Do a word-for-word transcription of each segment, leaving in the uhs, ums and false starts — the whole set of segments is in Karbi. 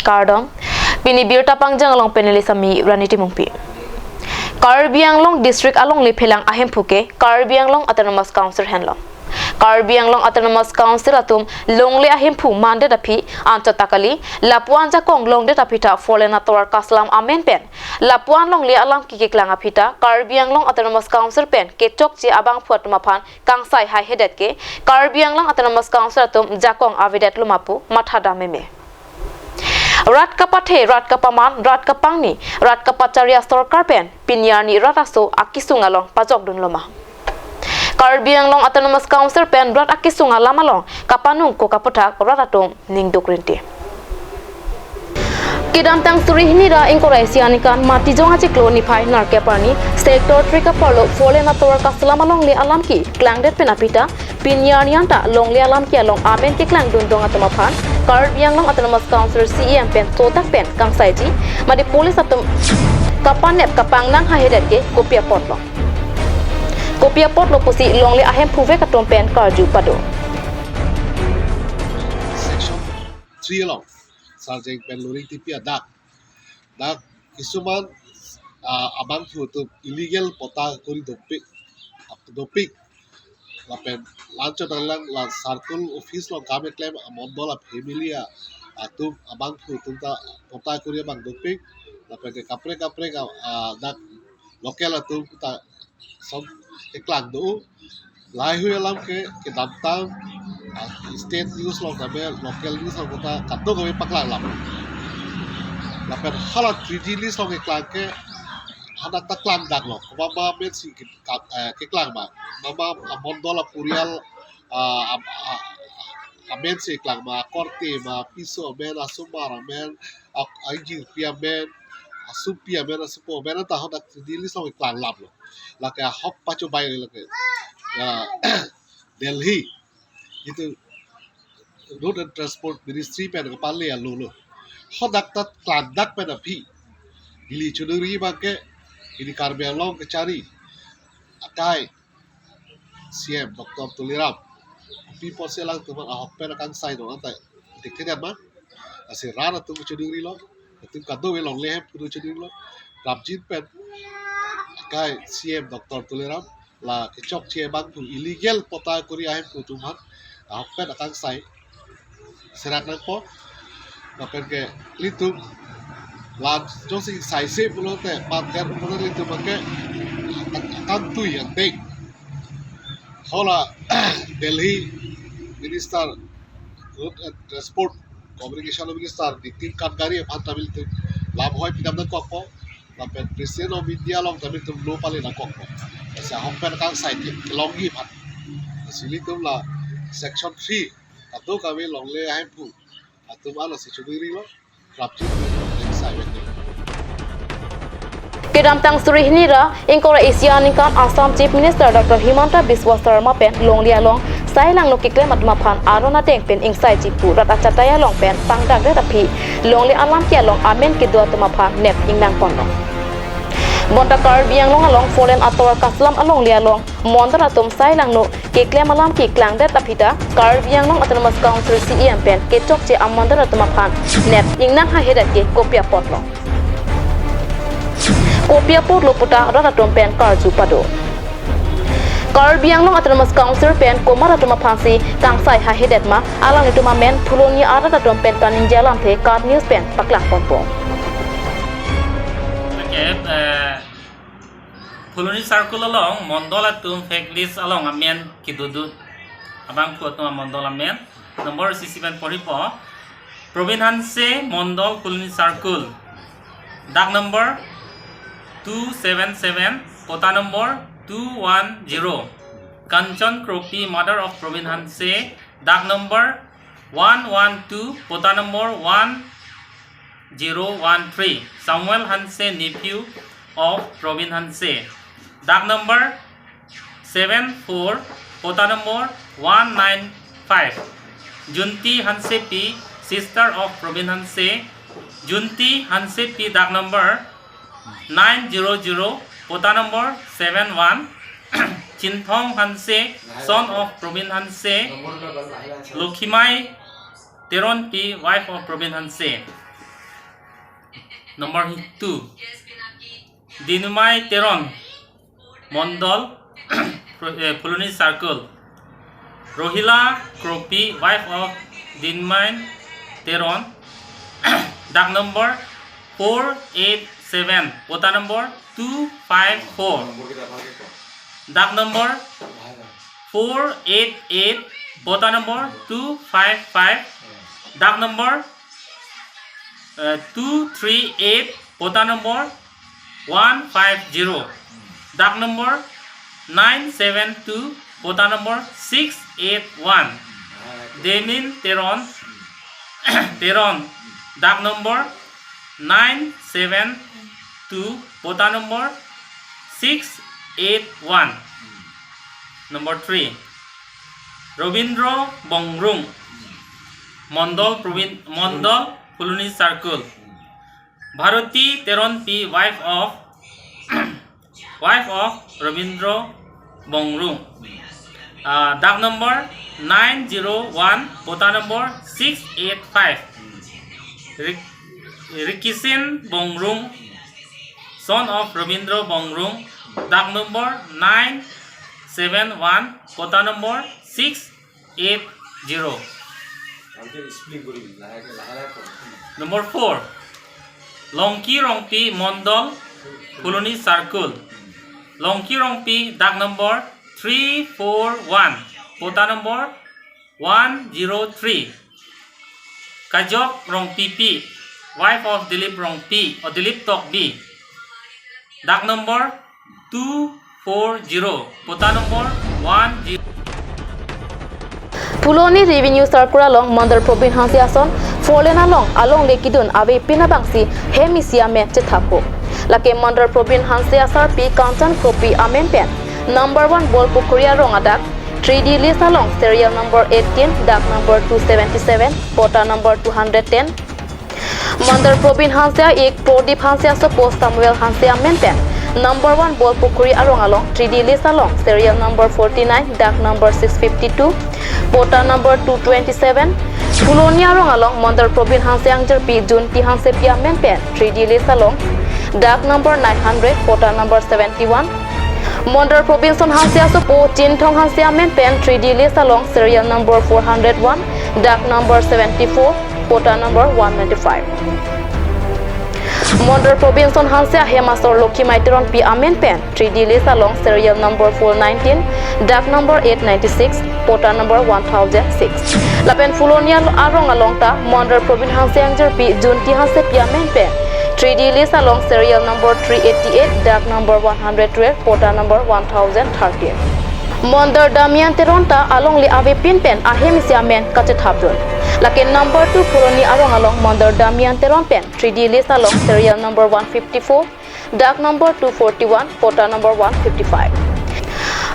Kardom, pini birta pangjang along panelist ami Rani Timungpi. Karbi Anglong District alongle phelang ahemphu ke Karbi Anglong Autonomous Council henlo. Karbi Anglong Autonomous Council atum longle ahemphu mandet aphi anchot ta kali, lapuan jakong longdet aphi ta four lane atovar kaslam amen pen, lapuan longle alam kikeklang aphi ta Karbi Anglong Autonomous Council pen kechokche abangphu atum aphan kangsai haihedet ke Karbi Anglong Autonomous Council atum jakong avedetlo ma pu mathadam meme. Rat kapathe, rat kapaman, rat kapangni, rat kapachari asorkar pen pini arni rat aso akisung along pajokdunlo ma? Karbi Anglong Autonomous Council pen rat akisung alam along kapanung ko kaputhak rat atum ningduk rinti. Kedamtang suri hini ra ingkoi ra isi aningkan Matijong achiklo niphai nerkep arni Sector three kaparlo four lane atovar kaslam alongle alam keklangdet pen aphi ta pini arni anta longle alam ke along amen keklangdun dong atum aphan Karbi Anglong Autonomous Council C E M pen sodak pen kangsaiji, mate police atum kapanep kapangnang haihedet ke kopi apotlo, kopi apotlo pusi longle ahemphu vek atum pen karju pado. Section three along Sarjeng pen Luring Tipi adak, dak kisuman, ah, abangphu atum illegal pota kuri dopik, dopik. Lapen lanchot nanglang la circle office along kam keklem amondol a family a atum abangphu atum ta pota kuri abang dopik. Lapen ke kaprek kaprek a, ah, dak local atum ta som keklang do. Laheihui alam ke kedamtang, ah, state news along tame local news along ta kadokave paklang lam. Lapen hala three G list along keklang ke hadak ta klangdaklo. Mama amen si ke-, ka-, eh, keklang ma. Mama amondol apurial, ah, am-, ah, amen si keklang ma. Korte ma, piso amen, asomar amen, ak-, ajirpi amen, asompi amen, asopo amen ta hadak three G list along keklang lamlo. Lake ahok pachobai lake. Ya, Delhi. Itu Road and Transport Ministry pen kepale alo lo. Hadak ta klangdak pen aphi. Neli choningri abang ke, pini Karbi Anglong kachari akai C E M Doctor Tuliram. Kopi apotsi alangtum ahok pen akangsai do anta dikhe ma? Lasi rat atum choningrilo, atum kadokave longle ahemphu choningrilo. Prapjin pen akai C E M Doctor Tuliram la kechokche abangphu illegal pota kuri ahemphu atum aphan ahok pen akangsai serak nangpo. Lapen ke ilitum la jongsi saise pulote, pater pulote ilitum ke akantui antek. Hala Delhi Minister Road and Transport Communication Minister Nitin Gadkari aphan ta ilitum lamhoi pidam nangkokpo. Lapen President of India along ta ilitum lo pale nangkokpo. Lasi ahok pen akangsai ke kelongji aphan. Lasi ilitum la Section three kadokave longle ahemphu atum alasi choningrilo. Prapjin pen sai vek. Kedamtang suri hini ra ingkoi ra isi aningkan Assam Chief Minister Doctor Himanta Biswa Sarma pen longle along sailangno keklem atum aphan aron ateng pen ingsaiji pu rat achatai along pen pangdakdet aphi longle alam ke along amen kedo atum aphan nep ingnang ponlo. Bonta Karbi Anglong along four lane atovar kaslam alongle along mondol atum sailangno keklem alam keklangdet aphi ta Karbi Anglong Autonomous Council C E M pen kechokche amondol atum aphan nep ingnang haihedet ke kopi apotlo, kopi apotlo pu ta rat atum pen karju pado. Karbi Anglong Autonomous Council pen komat atum aphansi kangsai haihedet ma, alanglitum amen Phuloni arat atum pen kaningje alamthe KAT News pen paklang ponpo. Okay, eh, Phuloni Circle along mondol atum fake list along amen kedodun abangphu atum amondol amen. Number isi pen poripo. Probin Hanse, Mondol Phuloni Circle, dak number two seven seven, pota number two one zero. Kanchan Kropi, mother of Probin Hanse, dak number one one two, pota number one zero one three. Samuel Hanse, nephew of Probin Hanse, dak number seven four, pota number one nine five. Junti Hansepi, sister of Probin Hanse, Junti Hansepi, dak number nine zero zero, pota number seven one. Chinthong Hanse, son of Probin Hanse, Lokhimai Teronpi, wife of Probin Hanse. Number two, Dinumai Teron, Mondol, Pro- eh, Phuloni Circle. Rohila Kropi, wife of Dinumai Teron, dak number four eight seven, pota number two five four. Dak number four eight eight, pota number two five five. Dak number uh, two three eight, pota number one five zero. Dak number nine seven two, pota number six eight one. Demin Teron, Teron, dak number nine seven two, pota number six eight one. Number three, Robindro Bongrung, Mondol Provin- Mondol Phuloni Circle. Bharati Teronpi, wife of wife of Robindro Bongrung. Uh, dak number nine zero one, pota number six eight five. Rik- Rikisin Bongrung, son of Robindro Bongrung, dak number nine seven one, pota number six eight zero. Number four, Longki Rongpi, Mondol Phuloni Circle. Longki Rongpi, dak number three four one, pota number one zero three. Kajok Rongpipi, wife of Dilip Rongpi or Dilip Tokbi, dak number two four zero, pota number one zero. Phuloni Revenue Circle along Mondol Probin Hanse ason four lane along alongle kedun avepin abangsi hem isi amen chethappo. Lake Mondol Probin Hanse asarpi Kanchan Kropi amen pen number one Bolpukhuri arong adak three D list along serial number eighteen, dak number two seventy-seven, pota number two hundred ten. Mondol Probin Hanse a-ik Prodip Hanse asopo Samuel Hanse amen pen number one Bolpukhuri arong along three D list along serial number forty-nine, dak number six fifty-two, pota number two twenty-seven. Phuloni arong along Mondol Probin Hanse angjirpi Junti Hansepi amen pen three D list along dak number nine hundred, pota number seventy-one. Mondol Probinson Hanse asopo Chinthong Hanse amen pen three D list along serial number four hundred one, dak number seventy-four, pota number one ninety-five. Mondol Probinson Hanse ahem asor Lokhi Mai Teronpi amen pen three D list along serial number four nineteen, dak number eight ninety-six, pota number one thousand six. Lapen Phuloni al- arong along ta Mondol Probin Hanse angjirpi Junti Hansepi amen pen three D list along serial number three eighty-eight, dak number one hundred twelve, pota number one thousand thirteen. Mondol Damian Teron ta alongle avepin pen ahem isi amen kachethapdun. Lake number two Phuloni arong along Mondol Damian Teron pen three D list along serial number one fifty-four, dak number two forty-one, pota number one fifty-five.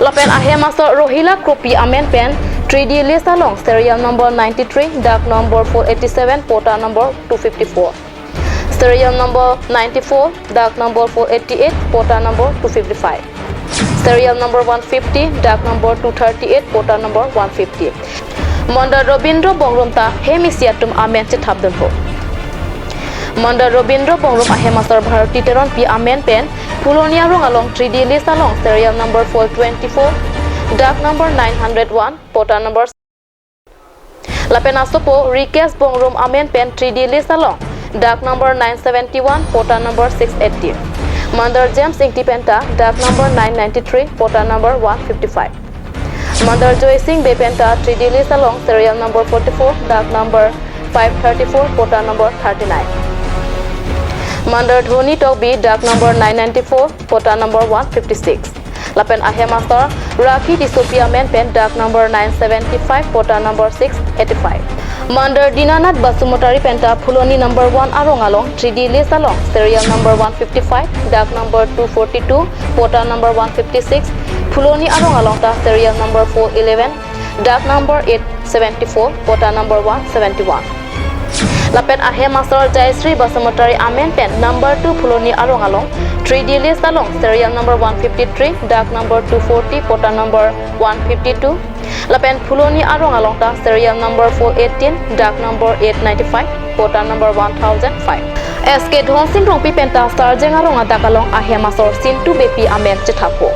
Lapen ahem asor Rohila Kropi amen pen three D list along serial number ninety-three, dak number four eighty-seven, pota number two fifty-four. Serial number ninety-four, dak number four eighty-eight, pota number two fifty-five. Serial number one fifty, dak number two thirty-eight, pota number one fifty. Mondol Robindro Bongrung ta hem isi atum amen chethapdunpo. Mondol Robindro Bongrung ahem asor Bharati Teronpi amen pen Phuloni arong along three D list along serial number four twenty-four, dak number nine hundred one, pota number. Lapen asopo Rikesh Bongrung amen pen three D list along dak number nine seventy-one, pota number six eighty. Mondol James Ingti pen ta dak number nine ninety-three, pota number one fifty-five. Mondol Joy Singh Bey pen ta three D list along serial number forty-four, dak number five thirty-four, pota number thirty-nine. Mondol Dhoni Tokbi, dak number nine ninety-four, pota number one fifty-six. Lapen ahem asor Rakhi Tissopi amen pen dak number nine seventy-five, pota number six eighty-five. Mondol Dinanath Basumatary pen ta Phuloni number one arong along three D list along serial number one fifty-five, dak number two forty-two, pota number one fifty-six. Phuloni arong along ta serial number four eleven, dak number eight seventy-four, pota number one seventy-one. Lapen ahem asor Jayasri Basumatary amen pen number two Phuloni arong along three D list along serial number one fifty-three, dak number two forty, pota number one fifty-two. Lapen Phuloni arong along ta serial number four eighteen, dak number eight ninety-five, pota number one thousand five. S K Dhonsing Rongpi penta Sarjeng arong adak along ahem asor Sintu Beypi amen chethappo.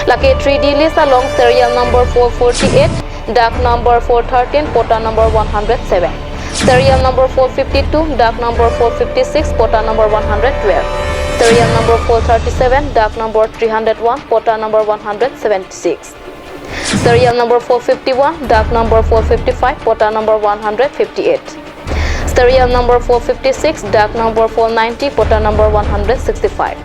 Lake three D list along serial number four forty-eight, dak number four thirteen, patta number one hundred seven. Serial number four fifty-two, dak number four fifty-six, patta number one hundred twelve. Serial number four thirty-seven, dak number three hundred one, patta number one hundred seventy-six. Serial number four fifty-one, dak number four fifty-five, patta number one hundred fifty-eight. Serial number four fifty-six, dak number four ninety, patta number one hundred sixty-five.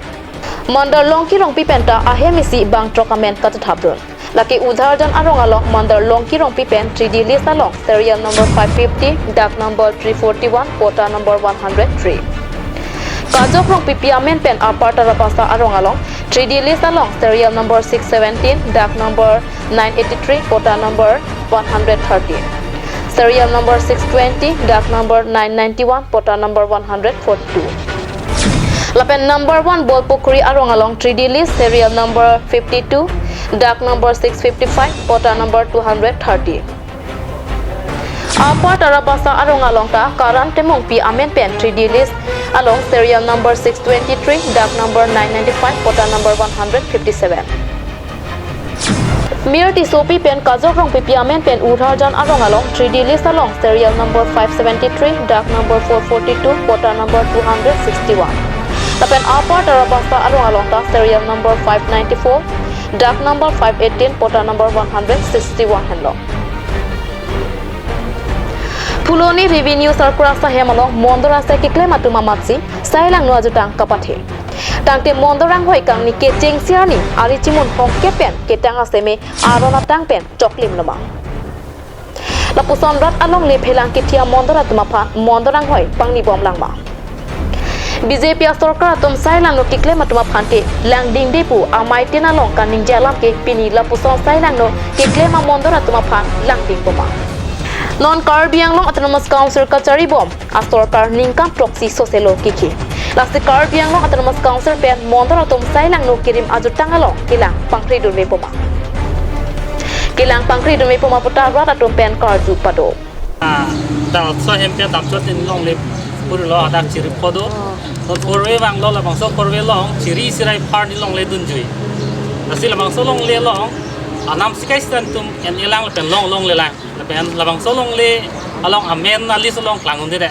Mandar Longki Rongpi penta ahem isi bang throk amen kachethapdun. Lake Udharjan arong along Mandar Longki Rongpi pen three D list along serial number five fifty, dak number three forty-one, patta number one hundred three. Kajok Rongpipi amen pen Upper Tarabasa arong along three D list along serial number six seventeen, dak number nine eighty-three, patta number one hundred thirteen. Serial number six twenty, dak number nine ninety-one, patta number one hundred forty-two. Lapen number one Bolpukhuri arong along three D list serial number fifty-two, dak number six fifty-five, patta number two hundred thirty. Upper Tarabasa arong along ta Karan Timungpi amen pen three D list along serial number six twenty-three, dak number nine ninety-five, patta number one hundred fifty-seven. Mir Tissopi pen Kajok Rongpipi amen pen Udharjan arong along three D list along serial number five seventy-three, dak number four forty-two, patta number two hundred sixty-one. Lapen Upper Tarabasa arong along ta serial number five ninety-four, dak number five eighteen, patta number one hundred sixty-one henlo. Phuloni Revenue Circle ahem along mondol asai keklem atum amatsi sailangno ajutang kapathe. Tangte mondol anghoi kangni kechengsi arni ari chimun hongke pen ketang aseme aron atang pen choklim loma. Lapuson rat alongle phelang kethi amondol atum aphan mondol anghoi pangnibom langma. B J P asorkar atum sailangno keklem atum aphan ke langdingde pu amei tin along kaningje alam ke pini lapuson sailangno keklem amondol atum aphan langding boma. Non Karbi Anglong Autonomous Council kachari bom asorkar ningkan throksi soselo kiki. Lasi Karbi Anglong Autonomous Council pen mondol atum sailangno kirim ajutang along kelang pangri dunve boma. Kelang pangri dunve boma puta rat atum pen karju pado. Ah, dak so hem pen damchot in longle purlo adak chiri phodo. Ton korve vanglo labangso korve along chiri sirai phar ni longle dunjui. Lasi labangso longle along anam sikai sitan tum en elang lapen long longle lang. Lapen labangso longle along amen a-list along klang unde de.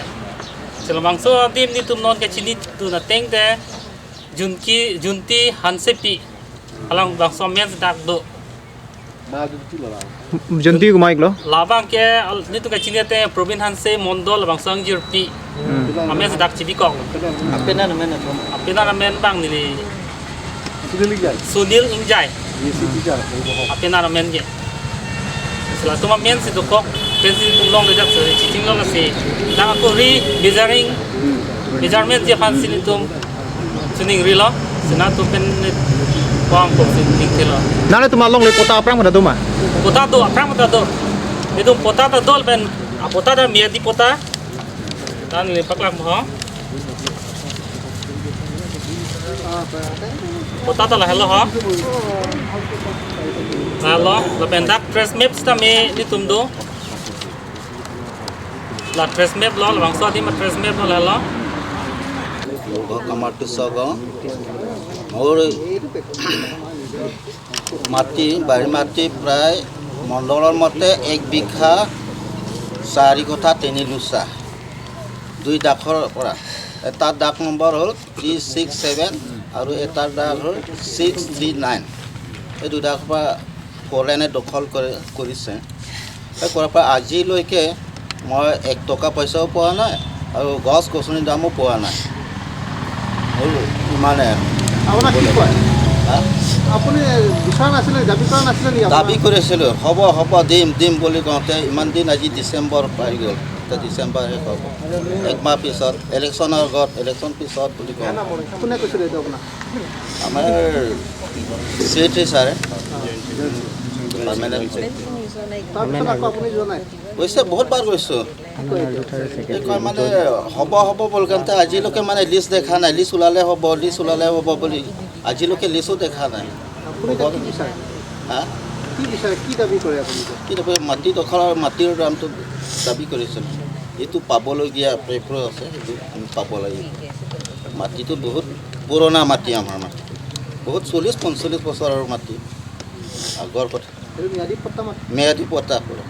Si labangso adim netum non kechinidun ateng te Junki, Junti Hansepi. Along labangso amen dak do. Ma Junti lo lang. Junti komat lo? Labang ke al-, netum kechini ateng Probin Hanse mondol labangso angjirpi. Hmm. Amen dak chibikok. Apenan amen atum. Apenan amen bang neli Sunil Ingjai. Sunil Ingjai. Yes, Ingjai. Apenan amen ke. Si latum amen si dokok pen si netum longle jak si chiting longle si. Nang ako ri measuring, measurement ji aphan si netum suning rilo. Si nangtum pen ni pang kok si ning thelo. Nanglitum alongle patta aphrang pada do ma? Patta do, aphrang patta do. Netum patta ta do lapen, ah, patta ta miyadi patta. Dan le paklak mo. Patta ta lahelo ho. Lahelo, lapen dak trace map sitame netum do. La trace map lo, labangso adim a trace map lo lahelo. Go kamar tu sogo. Aur মাটি, বাৰী মাটি প্ৰায় মণ্ডলৰ মতে এক বিঘা চাৰি কঠা তিনি লুচা। দুই দাগৰ পৰা। এটা দাগ নম্বৰ হ'ল থ্ৰী ছিক্স ছেভেন আৰু এটা দাগ হ'ল ছিক্স থ্ৰী নাইন। এই দুই দাগৰ পৰা ফ'ৰ লেনে দখল কৰে, কৰিছে। এই কৰাৰ পৰা আজিলৈকে মই এক টকা পইচাও পোৱা নাই আৰু গছ গছনিৰ দামো পোৱা নাই। হ'ল ইমানে। আপোনাক কি কয়? হা? আপুনি বিচৰা নাছিলে, দাবী কৰা নাছিলে নেকি আপোনাৰ? দাবী কৰিছিলোঁ, হ'ব, হ'ব, দিম, দিম বুলি কওঁতে ইমান দিন আজি ডিচেম্বৰ পাই গ'ল। এতিয়া ডিচেম্বৰ শেষ হ'ব। এক মাহ পিছত, ইলেকশ্যনৰ আগত, ইলেকশ্যন পিছত বুলি কওঁ। কোনে কৈছিলে এইটো আপোনাক? আমাৰ ছেক্ৰেটাৰী ছাৰে। Permanent secretary. তাৰপিছত আকৌ আপুনি যোৱা নাই? গৈছে, বহুত বাৰ গৈছোঁ। কি কয় এইটো? এই কয় মানে হ'ব, হ'ব বুলি কওঁতে আজিলৈকে মানে লিষ্ট দেখা নাই। লিষ্ট ওলালে হ'ব, লিষ্ট ওলালে হ'ব বুলি আজিলৈকে লিষ্টো দেখা নাই। আপুনি এতিয়া কি বিচাৰে? হা? কি বিচাৰে? কি দাবী কৰে আপুনি এতিয়া? কি দাবী? মাটি দখল আৰু মাটিৰ দামটো দাবী কৰিছোঁ। এইটো পাবলগীয়া প্ৰাপ্য আছে, সেইটো আমি পাব লাগিব। মাটিটো বহুত পুৰণা মাটি, আমাৰ মাটি বহুত চল্লিছ পঞ্চল্লিছ বছৰৰ মাটি, আগৰ কথা। এইটো ম্যাদী পট্টা মাটি। ম্যাদী পট্টা পুৰা।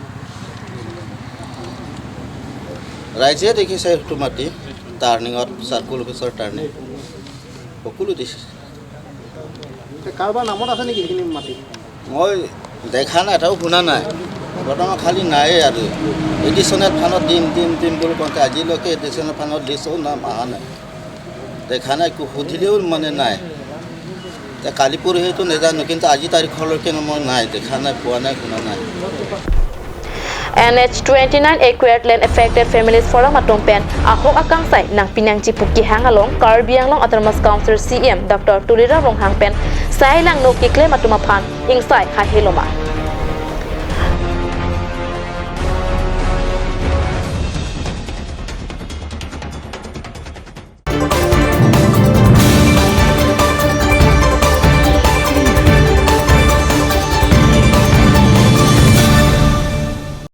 ৰাইজে দেখিছে সেইটো মাটি, টাৰ্ণিঙত, চাৰ্কল অফিচৰ টাৰ্ণিং, সকলো দেখিছে। এতিয়া কাৰোবাৰ নামত আছে নেকি সেইখিনি মাটি? মই দেখা নাই, এটাও শুনা নাই। বৰ্তমান খালি নায়েই আৰু। এডিশ্যনেল ফাণ্ডত দিম, দিম, দিম বুলি কওঁতে আজিলৈকে এডিশ্যনেল ফাণ্ডৰ লিষ্টৰ নাম অহা নাই। দেখা নাই, কো-, সুধিলেও মানে নাই। এতিয়া কালি পৰহিতো নাজানো, কিন্তু আজি তাৰিখলৈকে মই নাই, দেখা নাই, পোৱা নাই, শুনা নাই। N H twenty nine Acquired Land Affected Families Forum atum pen ahok akangsai nangpi nangji pu kehang along Karbi Anglong Autonomous Council C E M Doctor Tuliram Ronghang pen sai langno keklem atum aphan ingsai haihe loma.